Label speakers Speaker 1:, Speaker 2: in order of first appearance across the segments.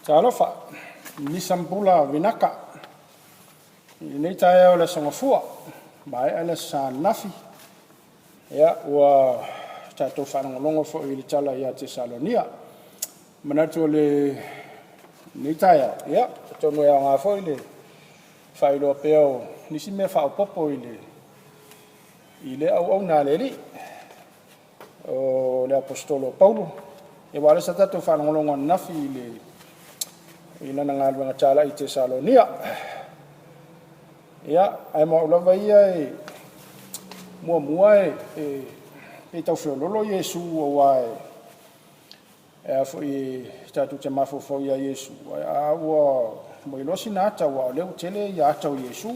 Speaker 1: Talofa, misa ma pula vinaka i lenei taeao o le Aso Gafua, maea le Aso Sa ananafi, ia ua tatou faalogologo foi i le tala ia Tesalonia. Manatu o lenei taeao, ia atonu e aoga foi le faailoa pea o nisi mea faaopoopo i lea auauna a le Alii, o le Aposetolo o Paulo. Aua o lea sa tatou faalogologo ananafi i lana galuega talai i Tesalonia. Ia, ae mo au lava ia e muamua e pei e tau feoloolo Iesu aua e a foi e tatou te mafaufau ia Iesu, a ua iloa sina ata aua o lea ua tele ia ata o Iesu,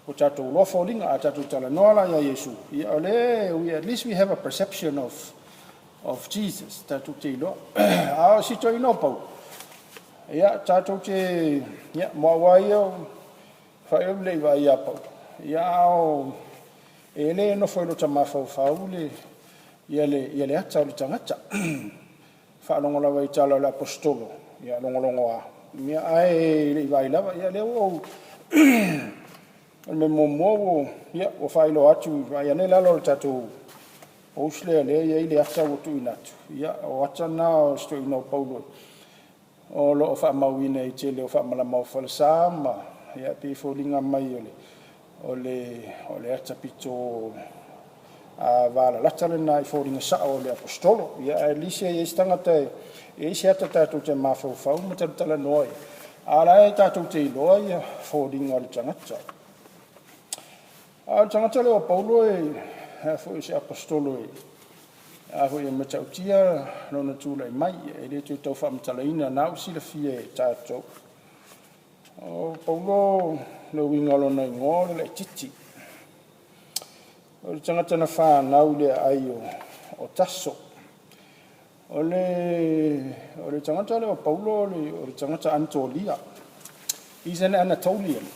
Speaker 1: ua tatou iloa foliga. A tatou talanoa la ia Iesu, ia o lea at least we have a perception of Jesus, tatou te iloa. A o si toeaina o Paulo, ia tatou te, ia mo au lava ia, faaiu le vaai ia Paulo, ia a e le nofo i lo ta mafaufau le ata o le tagata. Faalogo lava i tala o le Aposetolo, ia logologo lava, ia ae le i vaai lava. Ia lea ua ou o le mea muamua ua faailoa atu, vaai ane i lalo o le tatou post lea e i ai le ata ua tuuina atu, ia o ata na o si toeaina o Paulo o lo o faamauina i le tele o faamalama o falesa ma ia pei e foliga mai o le ata pito valalata lena i foliga sao o le Aposetolo. Ia ae at least e i ai se tagata e i ai se ata tatou te mafaufau ma talatalanoa ai, a o la e tatou te iloa ia foliga o le tagata. A o le tagata lea o Paulo e a foi o se Aposetolo a foi e matautia lona tulai mai, e le toe tau faamatalaina na ua silafia e tatou. O Paulo, le uiga o lona igoa o le laitiiti. O le tagata na fanau i le aai o Taso. O le tagata lea o Paulo o le tagata Anatolia. He's an Anatolian.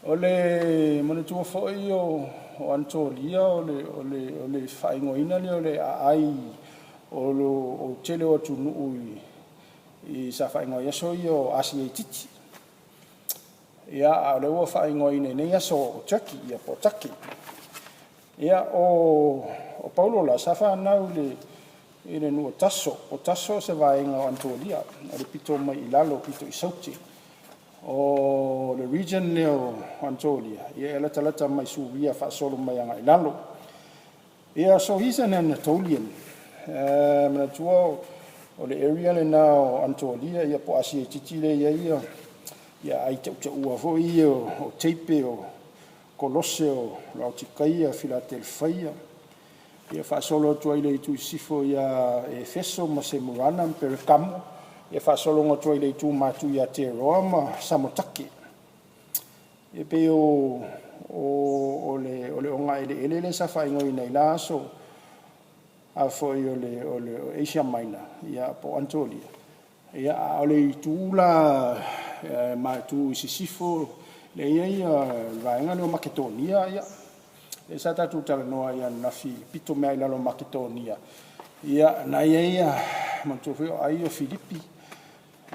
Speaker 1: O le manatua foi o Anatolia o le faaigoaina lea o le aai o le tele o atunuu i sa faaigoa i aso ia o Asia Itiiti. Ia, a o lea ua faaigoaina i nei aso o Turkey ia po o Take. Ia o Paulo la sa fanau i le nuu o Taso. O Taso o se vaega o Anatolia, o le pito mai i lalo, pito i Saute. O le region lea o Anatolia, ia e latalata mai Suria faasolo mai agai i lalo. Ia, so he's an Anatolian. Manatua o le area lena o Anatolia ia po o Asia Itiiti lea e i ai ia aai tautaua foi ia o Teipe, o Kolose, o Laotikaia, Filatelefaia, ia faasolo atu ai i le itu i sisifo ia Efeso ma Semurana ma Perekamo, ia faasolo atu ai i le itu matu ia Teroa ma Samotake. E pei o le ogaeleele lea sa faaigoaina i la aso a foi o le Asia Minor ia po o Anatolia, ia a o le itu la matu i sisifo lea e i ai le vaega lea o Maketonia, ia lea sa tatou talanoa ai ananafi i le pito mai lava i lalo o Maketonia, ia na i ai manatua foi o aai o Filipi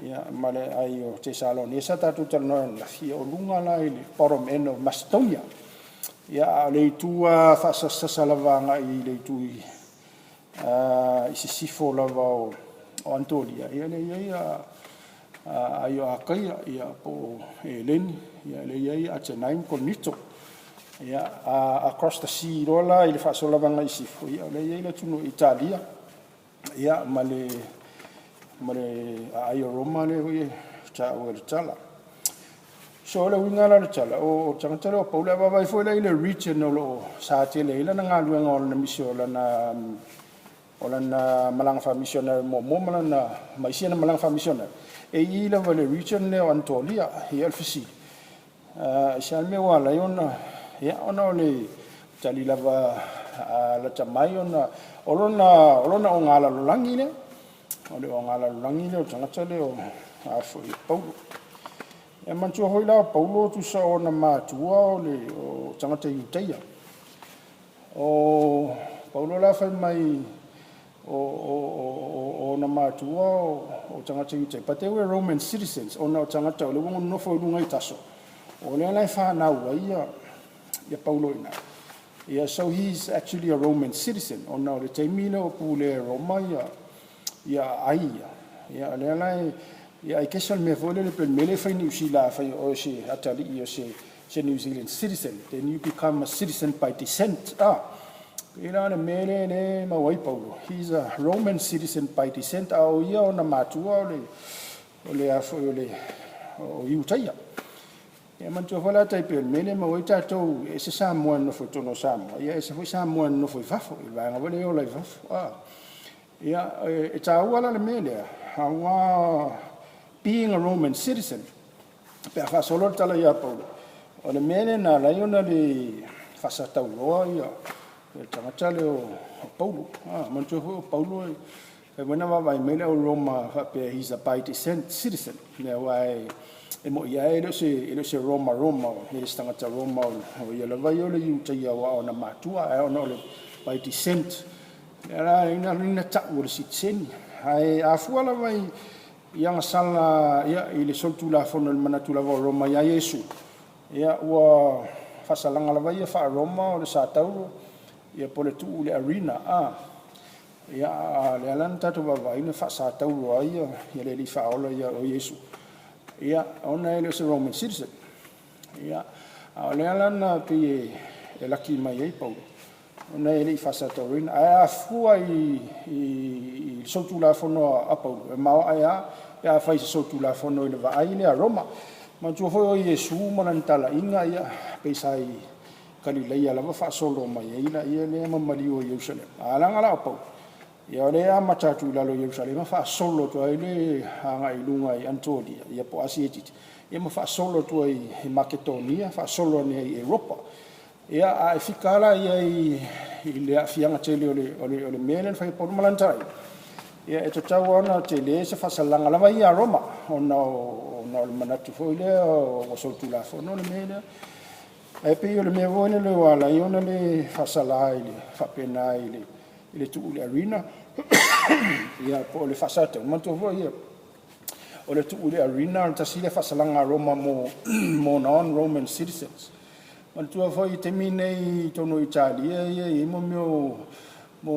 Speaker 1: ia ma le aai o Tesalonia sa tatou talanoa ai ananafi, o luga la i le bottom end o Macedonia. Ia a o le itu lava faasasasa lava agai i le itu i sisifo lava o Anatolia, ia lea e i ai aai o Akaia ia po o Eleni, ia lea e i ai Atenai ma Korinito. Ia, a cross the sea loa la i le faasolo lava agai i sisifo, ia o lea e i ai le atunuu o Italia ia ma le aai o Roma lea foi e taua i le tala. So o le uiga la o le tala, o le tagata lea o Paulo, a vaavaai foi la i le region o lo o sa tele ai lana galuega o lana mission o lana malaga faamisionare muamua ma isi ana malaga faamisionare, e i lava i le region lea o Anatolia. Ia o le fesili, aisea le mea ua ala ai ona, ia ona o le tali lava lata mai ona o lona ogalalolagi lea, o le ogalalolagi lea o le tagata lea o Paulo. E manatua foi la o Paulo tusa o ona matua o tagata Iutaia. O Paulo la fai mai o ona matua o tagata Iutaia, but they were Roman citizens, ona o tagata o lea ua nonofo i luga i Taso, o lea la e fanau ai ia Paulo i ina. Ia, so he's actually a Roman citizen, ona o le taimi lea o pulea e Roma ia aai ia. Ia, o lea la e, ia, ai kesa le mea foi lele pe le mea lea e fai Niu Sila, afai o se atalii o se New Zealand citizen, then you become a citizen by descent. Ah, pei la le mea lea le maua ai Paulo. He's a Roman citizen by descent, a o ia ona matua o le a foi o le o Iutaia. Ia manatua foi la tai pei o le mea lea e maua ai tatou, e ese Samoa e nonofo i totonu o Samoa, ia ese foi Samoa e nonofo i fafo, i le vaega foi lea e ola i fafo. Ah. Ia, e taua la le mea lea, aua being a Roman citizen, pe a faasolo le tala ia Paulo, o le mea lea na ala ai ona le faasatauroa ia le tagata lea o Paulo. Ah, manatua foi o Paulo e fai na vaavaai mai le au Roma faapea he's a by descent citizen. Ia, aua e moi lava e le o se Roma Roma, e le se tagata Roma o ia lava ia o le Iutaia aua ona matua, ae ona o le by descent. Ia la ina tau o le sitiseni. Ae afua lava i agasala ia, i le solitulafono i le manatu lava o Roma ia Iesu, ia ua faasalaga lava ia faa-Roma o le satauro, ia po o le tuu i le arena. Ah. Ia, a lea la na tatou vaavaai na faasatauro ai ia le alii faaola ia o Iesu. Ia, ona e le o se Roman citizen. Ia, a o lea la na pei e laki mai ai Paulo, ona e le i faasatauroina. Ae afua i solitulafono a Paulo, e maoae lava pe a fai se solitulafono i le vaai lea a Roma. Manatua foi o Iesu ma lana talaiga, ia, pei sa i Kalileia lava faasolo mai ai laia lea ma maliu o Ierusalema. A laga la o Paulo, ia o lea e amata atu i lalo o Ierusalema faasolo atu ai le agai i luga i Anatolia, ia po o Asia Itiiti, ia ma faasolo atu ai i Maketonia, faasolo ane ai i Europa. Ia, a e fika la ia i le aafiaga tele o le mea lea na fai e Paulo ma lana talaiga, ia e tatau lava ona tele se faasalaga lava ia a Roma, ona o le manatu foi lea ua solitulafono le mea lea. Ae pei o le mea foi lele ua ala ai ona le faasala i le faapena i le tuu i le arena, ia po o le faasatauro. Manatua foi ia, o le tuu i le arena o le tasi lea faasalaga a Roma mo non-Roman citizens. Manatua foi i taimi nei i totonu o Italia ia e i ai mo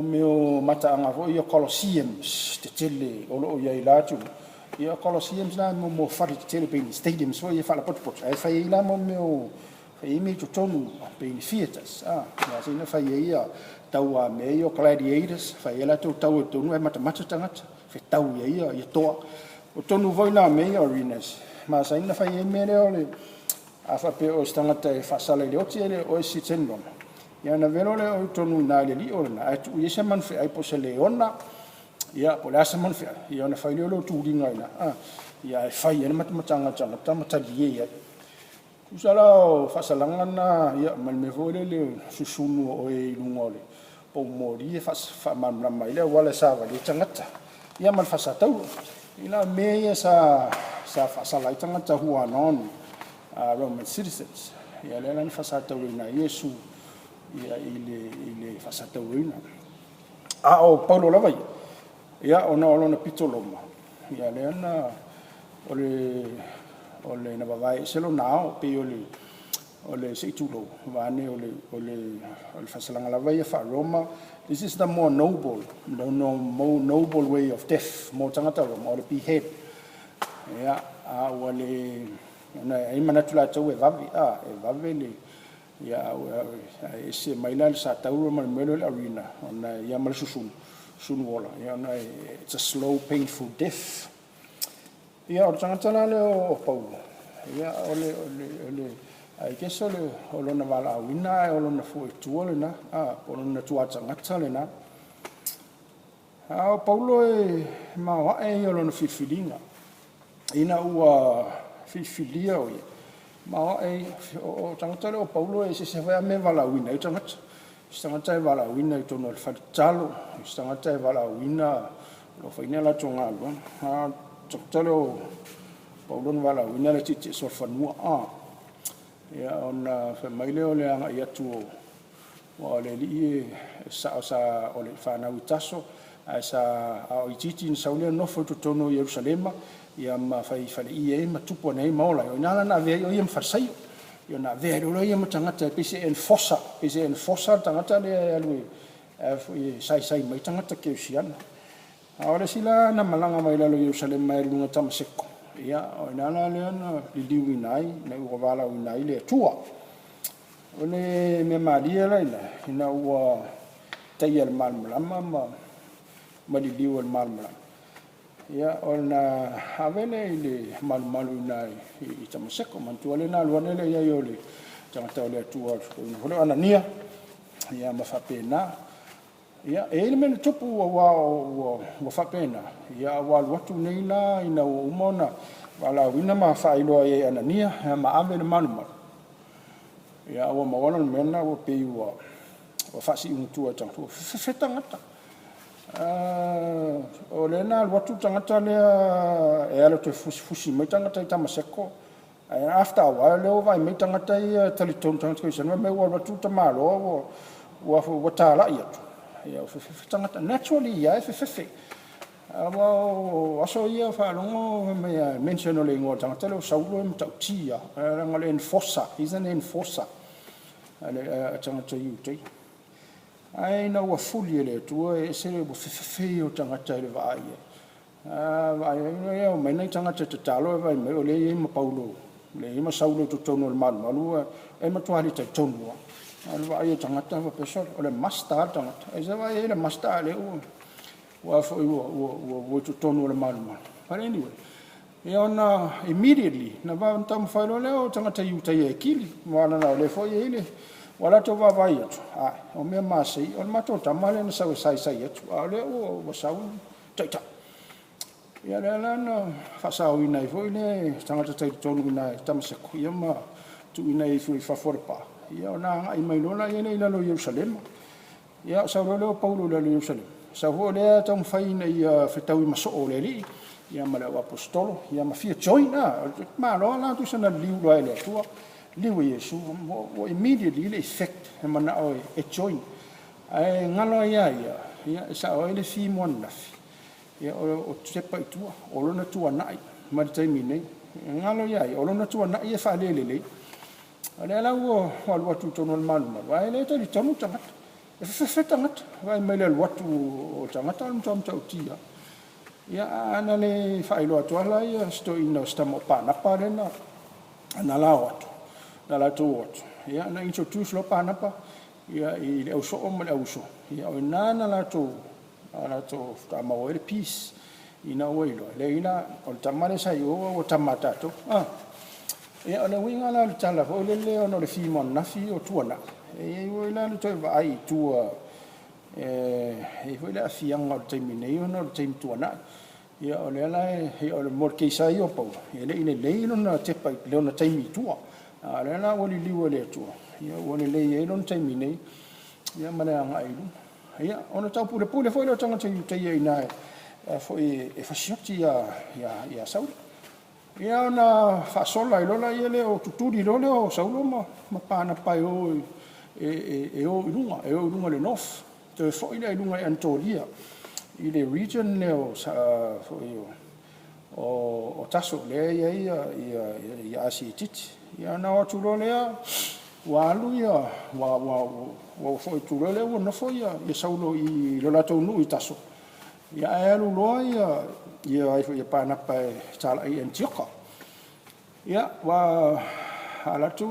Speaker 1: mea o mataaga foi ia colosseums tetele o lo o i ai la atunuu. Ia, colosseums la mo fale tetele pei ni stadiums foi e faalapotopoto ae fai ai la mo mea o fai ai mea i totonu pei ni theatres. Ah, ia sina fai ai ia tau a mea ia o gladiators, fai ai latou tau i totonu ae matamata tagata fetau ia ia ia toa. O totonu foi la mea ia arenas, ma saina fai ai mea lea o le a faapea o se tagata e faasala i le oti e le o e citizen Roma. Ia na velo lea o i totonu i na i le lio lena, ae tuu i ai se manufeai po o se leona, ia po o le a se manufeai, ia ona fai lea o le tuliga i na, ah, ia e fai ai le matamataga tagata ma talie ai. Tusa la o faasalaga na, ia, ma le mea foi lele susunu o oe i luga o le poumoli e faamalamalama ai le auala e savali ai tagata. Ia ma le faasatauro. I la mea ia sa faasala ai tagata who are non Roman citizens. Ia lea la na faasatauroina ai Iesu ia i le faasatauroina. A o Paulo lava ia, ia ona o lona pito Roma, ia lea na o le na vavae ese lona ao pei o le se i tulou vaeane o le faasalaga lava ia faa-Roma. This is the more noble, no, no, more noble way of death mo tagata Roma, o le behead. Ia, a ua le ona ai manatu latou e vave, a e vave le ia a ese mai la le satauro ma le mea lea o le arena ona ia ma le susunu susunu ola ia ona it's a slow, painful death. Ia o le tagata la lea o Paulo, ia o le ai kesa o le o lona valaauina ae o lona fuatua lena, a po o lona tuatagata lena. A o Paulo e maoae ia lona filifiliga ina ua filifilia o ia maoae ia o tagata lea o Paulo e se foi a mea e valaauina ai tagata. Se tagata e valaauina i totonu o le fale tatalo, se tagata e valaauina o lo o faina latou galuega. A tagata lea o Paulo na valaauina le tietie solofanua. A ia ona fai mai lea o le agai atu o ua o le alii e sao sa o le fanau i Taso. Ae sa a o itiiti ina sau lea nofo i totonu o Ierusalema, ia ma fai faleie ai ma tupu ane ai ma ola ai, o i ina la na avea ai o ia ma Farisaio. Ia ona avea ai loa lea o ia ma tagata e pei se enforcer, pei se enforcer le tagata lea e alu e saisai mai tagata kerisiano. A o le isi la na malaga mai lalo i Ierusalema e alu i luga i Tamaseko, ia o i ina la lea na liliuina ai, ina ua valaauina ai le Atua. O le mea malie la i ina, ina ua taia e le malamalama ma liliu e le malamalama, ia ona ave lea i le malumalu i ina i Tamaseko. Manatua lea na alu ane le i ai o le tagata o le Atua o le Anania, ia ma faapena. Ia, e i ai le mea na tupu aua ua faapena, ia ua alu atu nei la ina ua uma ona valaauina ma faailoa i ai e Anania ma ave le malumalu, ia ua maua la le mea lena ua pei ua faasiugatua e tagata, ua fefefe tagata. O lea na alu atu le tagata lea e alu atu e fusifusi mai tagata i Tamaseko, ae after a while lea ua vaai mai tagata ia talitonu, tagata kerisiano fai mai ua alu atu le tamaloa ua talai atu, ia ua fefefe tagata. Naturally lava e fefefe. Aua o aso ia faalogo fai mai lava e mention loa le igoa o le tagata lea o Saulo e matautia lava, leaga o le enforcer, he's an enforcer a le tagata Iuteia. Ae ina ua fuli e le Atua e ese le fefefe ia o tagata i le vaai i ai. A vaai ai, omai nai tagata e tatalo ae vaai mai o lea e i ai ma Paulo, lea e i ai ma Saulo i totonu o le malumalu, e matua le talitonu lava. A o le vaai a tagata faapea, sole, o le master lava le tagata. Aisea e vaai ai i le master a o lea ua i totonu o le malumalu? But anyway, ia ona immediately na taumafai loa lea o tagata Iutaia e kili, aua leaga o lea foi e i ai le… Ua latou vaavaai atu, ae, o mea masei, o le matou tama lea na sau e saisai atu, a o lea ua sau taitai. Ia lea la na faasaoina ai foi le tagata talitonu i ina i Tamaseko, ia ma tuuina ifo i fafo o le pa, ia ona agai mai loa lea i lalo i Ierusalema. Ia sau loa lea o Paulo i lalo i Ierusalema, sau foi o lea e taumafai ina ia fetaui ma soo o le Alii ma le auaposeitolo, ia ma fia join. Malo la, tusa na liliu loa e le Atua, liliu e Iesu, ua immediately le effect e manao e join. Ae galo ai ia ia, ia e sao ai le fi mo ananafi, ia o tepa i tua, o lona tuanai mai le taimi nei. E galo ia ia, o lona tuanai e faalelelei. O lea la ua alu atu i totonu o le malumalu, ae le talitonu tagata. E fefefe tagata, vaai mai i le alu atu o le tagata o le matua matautia lava. Ia a na le faailoa atu lava la si toeaina o si tama o Pānapa lea na la o atu, na latou o atu, ia na introduce loa Pānapa i le ausoo ma le auuso, ia o i ina na latou faatoa maua ai le peace ina ua iloa, leai la, o le tama lea sa i o ua tama a tatou. Ia o le uiga la o le tala foi lele ona o le fi mo ananafi o tuanai, e i ai foi la le toe vaai i tua, e i ai foi le aafiaga o le taimi nei ona o le taimi tuanai. Ia o lea la mo le case lava ia o Paulo, e le i lelei lona tepa i lona taimi i tua, a o lea la ua liliu e le Atua, ia ua lelei ai lona taimi nei, ia ma le agai i luma. Ia, ona taupulepule foi lea o tagata Iutaia i ina e fasioti ia Saulo. Ia ona faasola ai loa lea, tutuli loa lea o Saulo ma Pānapa e o i luga, e o i luga i le north, toe foi lea i luga i Anatolia i le region lea o Taso lea e i ai Asia Itiiti. Ia ona o atu loa lea ua alu ua foi atu loa lea ua nofo Saulo i lo latou nuu i Taso, ae alu loa Pānapa e talai i Anitioka. Ia, ua alu atu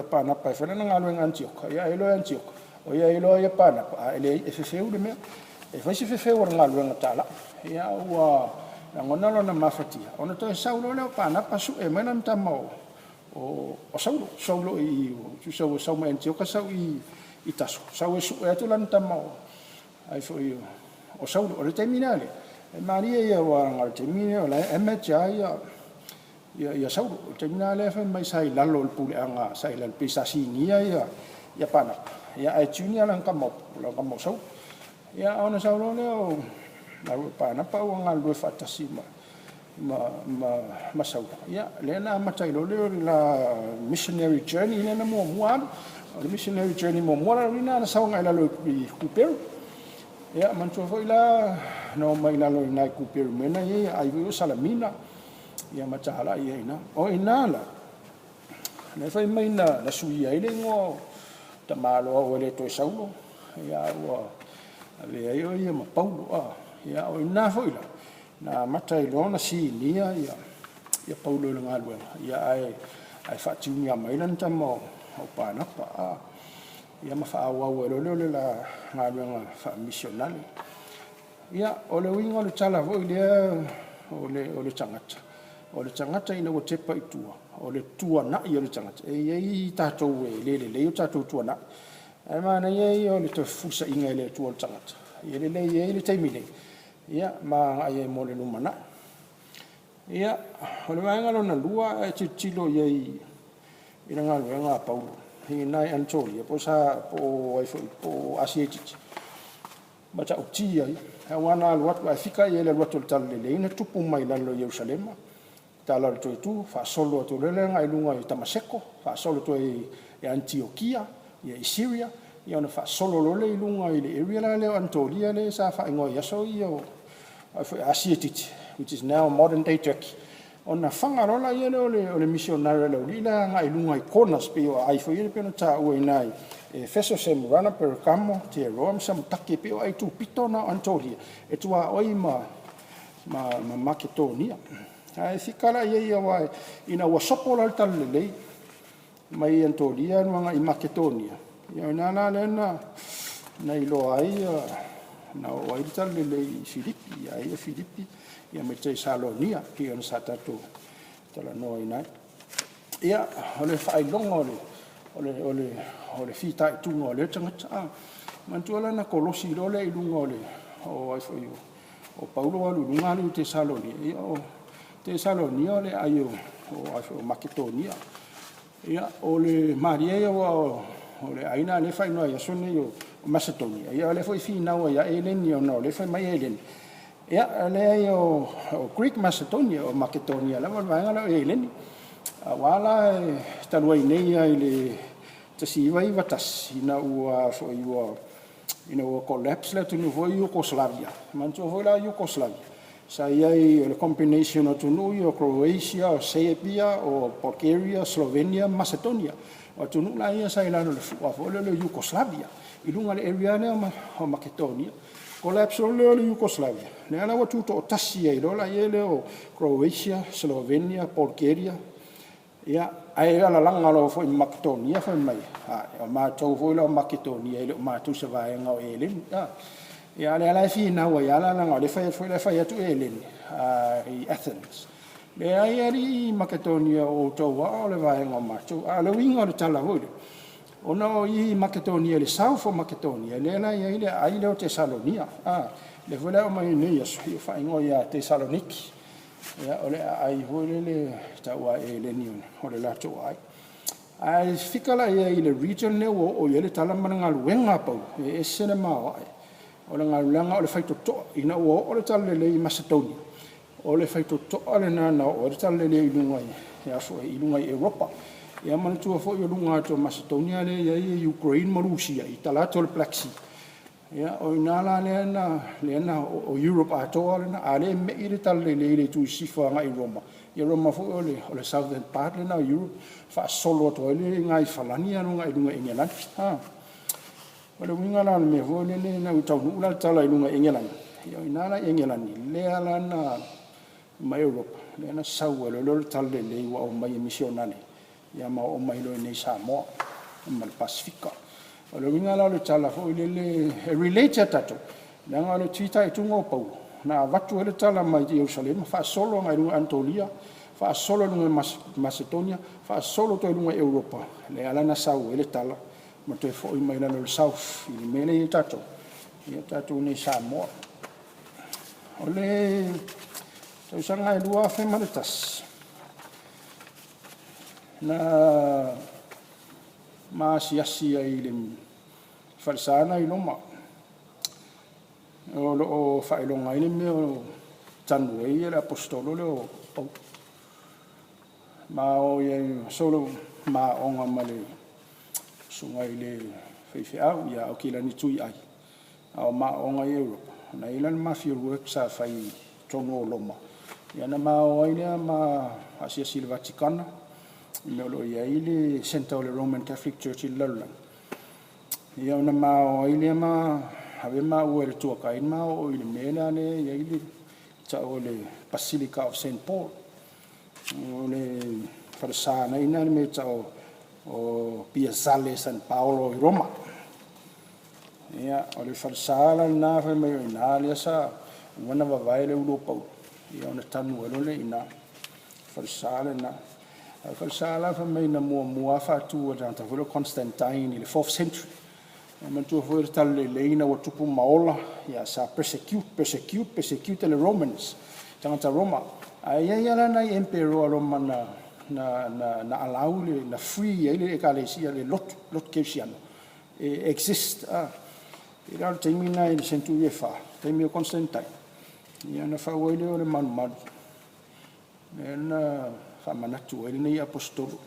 Speaker 1: Pānapa e fai lana galuega i Anitioka, ae iloa e Anitioka, o ia e iloa Pānapa, ae leai e fefeu le mea. E fai si fefeu o le galuega talai. Ia ua lagona lona mafatia, ona toe sau loa lea o Pānapa sue mai lana tama o Saulo, Saulo i tusa ua sau mai Anitioka sau i Taso, sau e sue atu lana tama o Saulo. O le taimi la lea, e malie ia aua o le taimi lea o la e image lava Saulo. O le taimi la lea fai mai sa i lalo o le puleaga, sa i lalo, pei sa sinia Pānapa, ae junior lana tama o Saulo. Ia ona sau loa lea o Pānapa ua galulue faatasi ma Saulo, ia lea na amata ai loa lea o le la missionary journey lea na muamua alu. O le missionary journey muamua la lona na sau agai i lalo i Kuperu. Ia, manatua foi la na omai i lalo i nai Kuperumena ia i aai foi o Salamina, ia ma talai ai i ina. O i ina la, lea fai mai na suia ai le igoa o tamaloa ua le toe Saulo, ia a ua avea ai o ia ma Paulo. Ia o i ina foi la, na amata ai loa ona sinia ia Paulo i le galuega, ia ae faatiunia mai lana tama o Panapa, ia ma faaauau ai loa lea o le la galuega faamisionare. Ia, o le uiga o le tala foi lea o le tagata, o le tagata ina ua tepa i tua, o le tuanai o le tagata. E i ai tatou e le lelei o tatou tuanai, ae manaia ia o le toe fefulisaiga e le Atua o le tagata, ia lelei ai le taimi nei, ia ma agai ai mo le lumanai. Ia, o le vaega lona lua a e tilotilo i ai i le galuega a Paulo i ina i Anatolia po o Asia Itiiti, matautia ia, aua na alu atu, ae fika i ai i le alu atu o le talalelei na tupu mai lalo i Yerusalema, tala o le toe tu, faasolo atu loa lea agai i luga i Tamaseko, faasolo atu ai i Anitiokia i Siria, ia ona faasolo loa lea i luga i le area la lea o Anatolia lea sa faaigoa i aso ia o Asia Itiiti, which is now modern day Turkey. Ona fana loa lea o le misionare a le aualii lea agai i luga i corners pei o aai foi ia pei ona taua i ina i Efeso, Semurana, Perekamo, Teroa ma Samotake, pei o aai tupito na o Anatolia e tuaoi ma Maketonia. Ae fika la i ai aua ina ua sopo la le talalelei mai Anatolia alu agai i Maketonia, ia o i ina la lea na iloa ai na oo ai le talalelei i Filipi, a ia Filipi ma Tesalonia pei ona sa tatou talanoaina ai. Ia, o le faailoga o le fitaituga o lea tagata. Manatua la na kolosi loa lea i luga o ai foi o Paulo alu i luga alu i Tesalonia, ia o Tesalonia o le aai o Maketonia. Ia, o le malie ia aua o le aai lena lea e faaigoa i aso nei o Masetonia, ia o lea foi e finau ai lava Eleni ona o lea e fai mai Eleni, ia leai o Greek Macedonia, o Maketonia lava o le vaega lea o Eleni. Aua la talu ai nei lava i le 1991 ina ua collapse le atunuu foi lea o Iukoslavia, manatua foi la Iukoslavia, sa i ai o le combination o atunuu ia o Croatia, o Serbia, o Bulgaria, Slovenia ma Macedonia. O atunuu la ia sa i lalo o le fua foi lea o le Iukoslavia i luga o le area lava lea o Maketonia. Collapse loa lea o le Iukoslavia, lea la ua tutoatasi ai loa lea o Croatia, Slovenia, Bulgaria, ae alalaga loa foi ma Maketonia fai mai, ae o matou foi la o Maketonia e le o matou o se vaega o Eleni. A o lea la e finau ai lava leaga o lea e fai atu Eleni i Athens. Leai alii Maketonia o outou lava o le vaega o matou. A o le uiga o le tala foi lea, ona o i i Maketonia i le south o Maketonia lea la e i ai le aai lea o Tesalonia. Lea foi la e aumai nei aso e faaigoa ia Tesaloniki. Ia, o le aai foi lele e tau ia Eleni o le latou aai. Ae fika la i ai i le region lea ua oo i ai le tala ma le galuega a Paulo, e ese le maoae. O le galuega o le faitotoa ina ua oo le talalelei i Masetonia, o le faitotoa lena na oo ai le talalelei i luga i luga i Europa. Ia manatua foi o luga atu o Masetonia lea e i ai Ukraine ma Rusia i tala atu o le Black Sea. Ia, o i ina la lea na o Europe atoa lena, a o lea e mei le talalelei i le itu i sisifo agai i Roma, ia o Roma foi o le southern part lena o Europe, faasolo atu ai lea i ina i Farani alu agai i luga i Engelani. O le uiga la o le mea foi lele ina ua taunuu la le tala i luga i Engelani, ia o i ina la i Engelani lea la na ma Europa lea na sau ai loa le talalelei ua aumai e misionare ma oo mai loa i inei i Samoa ma le Pasefika. O le uiga la o le tala foi lele e relate ia tatou, leaga o le fitaituga o Paulo na avatu ai le tala mai Ierusalema faasolo agai luga i Anatolia, faasolo i luga i Masetonia, faasolo atu ai i luga i Europa, lea la na sau ai le tala ma toe foi mai lalo i le south i le mea lea e i ai tatou, ia tatou i inei i Samoa. O le tausaga e 2001, na ma asiasi ai i le falesa lena i Roma, o lo o faailoga ai le mea o tanu ai le Aposetolo lea o Paulo. Ma o i ai solo ma aoga ma le susuga i le faifeau ia Aukilani Tuiai. A o ma aoaoga i Europa, na i ai la le ma field work sa fai i totonu o Roma, ia ona ma o ai lea ma asiasi i le Vatikana, i mea o lo o i ai le centre o le Roman Catholic Church i le lalolagi. Ia ona ma o ai lea ma ave maua e le tour guide ma oo i le mea la lea e i ai le tau o le Basilica of St. Paul. O le falesa na i ina le mea e tau o Piazzale San Paolo i Roma. Ia, o le falesa la lena fai mai o i ina lea sa uma ona vavae le ulu o Paulo, ia ona tanu ai loa lea i ina. Falesa lena. A o le falesa la fai mai na muamua lava faatu e le tagata foi lea o Constantine i le 4th century. Ia manatua foi le talalelei ina ua tupu ma ola, ia sa persecute, persecute, persecute e le Romans, tagata Roma. Ae i ai lava la nai emperoa Roma na allow na free ai le ekalesia, le lotu, lotu kerisiano e exist. Pei la o le taimi lena i le seneturi e 4, taimi o Constantine, ia ona fau ai lea o le malumalu, lea na faamanatu ai lenei aposetolo.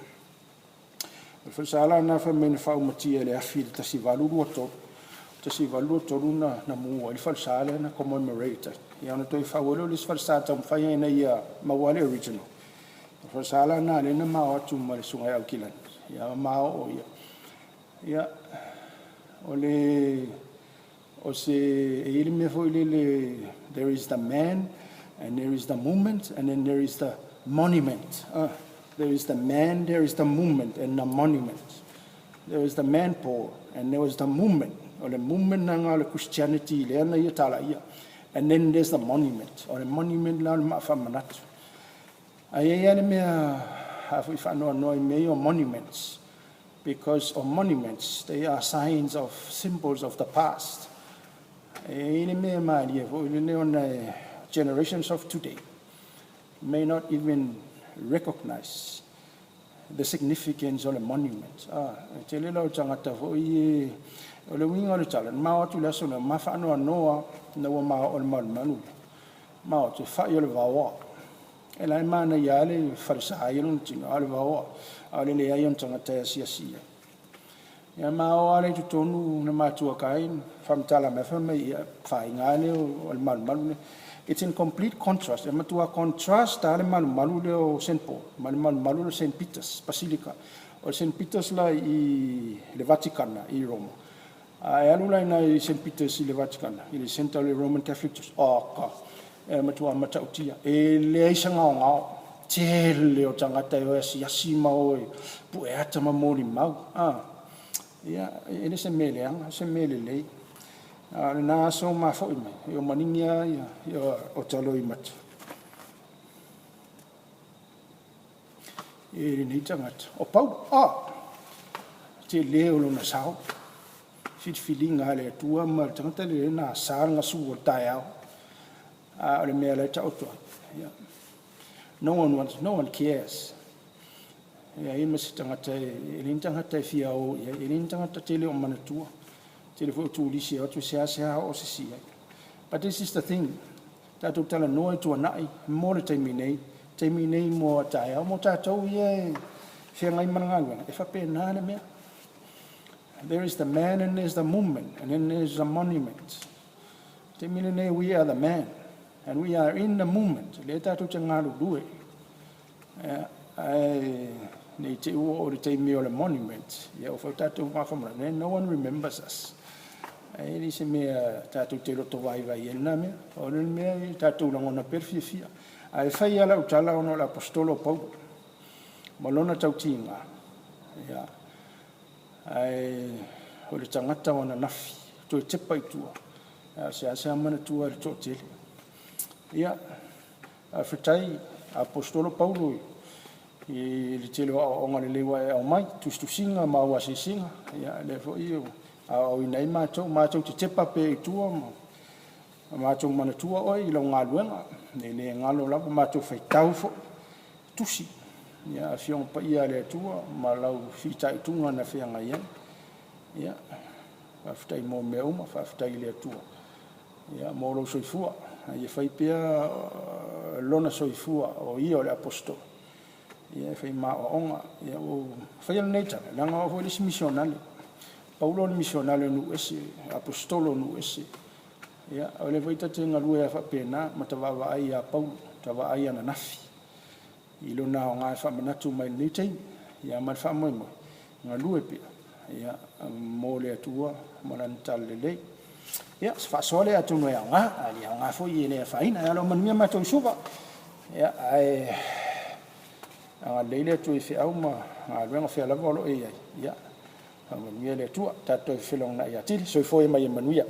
Speaker 1: O le falesa la lena fai mai na faaumatia e le afi i le 1823, 1823 na mu ai le falesa lea na commemorate ai. Ia ona toe fau ai lea o le isi falesa e taumafai lava ina ia maua le original. O le falesa la lena lea na ma o atu ma le Susuga ia Aukilani, ia ma oo ia. Ia, o se, e i ai le mea foi lele, there is the man and there is the movement and then there is the monument. There is the man, there is the movement and the monument. There is the man Paul and there was the movement. O le movement na o le Christianity lea na ia talaia. And then there's the monument. O le monument la o le maafaamanatu. Ae i ai lava le mea a foi faanoanoa i mea ia o monuments, because o monuments, they are signs of symbols of the past. E i ai le mea malie foi lele ona e generations of today may not even recognize the significance o le monument. Ah, e tele la o tagata foi e o le uiga o le tala, na ma o atu i le aso lea, ma faanoanoa ina ua ma oo i le malumalu lea. Ma o atu e fai o le vaoa. E la e manaia lava le falesa ia lona tino, a o le vaoa, a o le leai o ni tagata e asiasi i ai. Ia ma o lava lea i totonu na matua kai faamatala mai fai mai ia faiga lea o le malumalu lea. It's in complete contrast. E matua contrast lava le malumalu lea o St. Paul ma le malumalu lea o St. Peter's Basilica. O le St. Peter's la i le Vatikana i Roma. A e alu la i ina i St. Peter's i le Vatikana, i le center o le Roman Catholic Church, oh, ka, e matua matautia. E leai se gaogao. Tele o tagata e o e asiasi ma o e pue ata ma molimau. Ah, ia, e le se mea leaga, se mea lelei. A o lena aso ma foi mai, e o manigi lava ia o talo i mata. E lenei tagata. O Paulo, ah, tele o lona sao. Filifiliga a le Atua ma le tagata lelei na asa le gasu o le taeao. A o le mea la e taoto ai. Ia. No one wants, no one cares. E ai ma se tagata e le ni tagata e fia o i ai, e le ni tagata tele o manatua. Tele foi o turisi e o atu e seasea oo se si ai. But this is the thing, tatou talanoa i tuanai mo le taimi nei, taimi nei mo a taeao, mo tatou ia e feagai ma le galuega, e faapena le mea. There is the man and there's the movement and then there's the monument. Taimi lenei, we are the man and we are in the movement. Lea tatou te galulue. Ae nei te ua o le taimi o le monument. Ia o foi tatou mafamana. No one remembers us. Ae le se mea tatou te loto vaivai ai lena mea. O le mea e tatou lagona pea le fiafia. Ae fai lava lau tala ona o le aposetolo o Paulo ma lona tautiga. Ia, ae o le tagata o ananafi, toe tepa i tua. A seasea manatua e le toatele. Ia, faafetai aposetolo Paulo i le tele o aoaoga lelei ua e aumai, tusitusiga ma au asiasiga. Ia, lea foi ua aoaoina ai matou, matou te tepa pea i tua ma matou manatua oe i lau galuega, e le galo lava, matou faitau foi tusi, ia, Afioga Paia a le Atua ma lau fitaituga na feagai ai. Ia, faafetai mo mea uma, faafetai i le Atua, ia, mo lou soifua. Ia fai pea lona soifua o ia o le aposetolo, ia e fai ma aoaoga. Ia, ua faia lenei tala, leaga o au foi le isi misionale. Paulo o le misionale o nuu ese, aposetolo o nuu ese. Ia, o lea foi ta te galue lava faapena ma ta vaavaai ia Paulo, ta vaai ananafi i lona aoga e faamanatu mai i lenei taimi. Ia ma le faamoemoe, galue pea ia mo le Atua ma Lana talalelei. Ia, o se faasoa lea atonu e aoga, a le aoga foi e le afaina. Ia, o lo o manuia matou i Suva. Ia, ae agalelei le Atua i feau ma galuega o fea lava o lo o e i ai, ia faamanuia le Atua. Tatou toe felogonai atili. Soifua ma ia manuia.